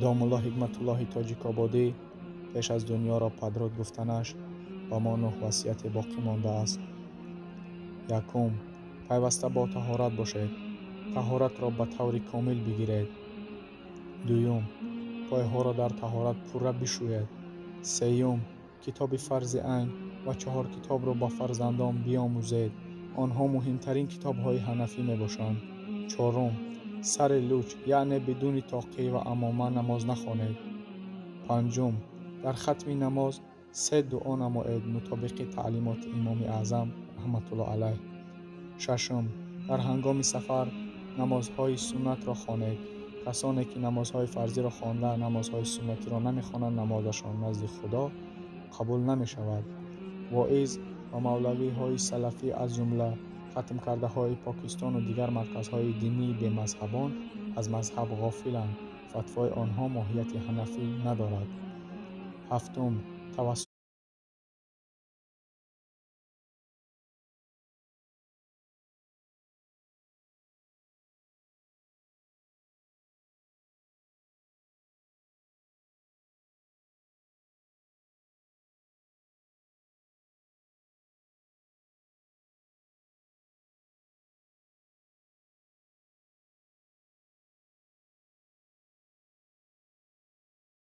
Домулло Ҳикматуллоҳи Тоҷикободӣ пеш аз дунёро падруд гуфтанаш ба мо нӯҳ васияте боқӣ мондааст. Якум, пайваста бо таҳорат бошед. Таҳоратро ба таври комил бигиред. Дуюм, пойҳоро дар таҳорат пурра бишӯед. Сеюм, китоби фарзи айн ва чаҳор китобро ба фарзандон биомӯзед. Онҳо муҳимтарин китобҳои ҳанафӣ мебошанд. Чорум, сари луч, яъне бидуни тоқӣ ва амома намоз нахонед. Панҷум, дар хатми намоз се дуо намоед мутобиқи таълимоти Имоми Аъзам раҳматуллоҳ алайҳ. Шашум, дар ҳангоми сафар намозҳои суннатро хонед. Касоне ки намозҳои фарзиро хонда, намозҳои суннатиро намехонанд, намозашон назди Худо қабул намешавад. Воиз ва мавлавиҳои салафӣ, аз ҷумла хатмкардаҳои Покистону дигар марказҳои динии бемазҳабон, аз мазҳаб ғофиланд. Фатвои онҳо моҳияти ҳанафӣ надорад. Ҳафтум, тавассут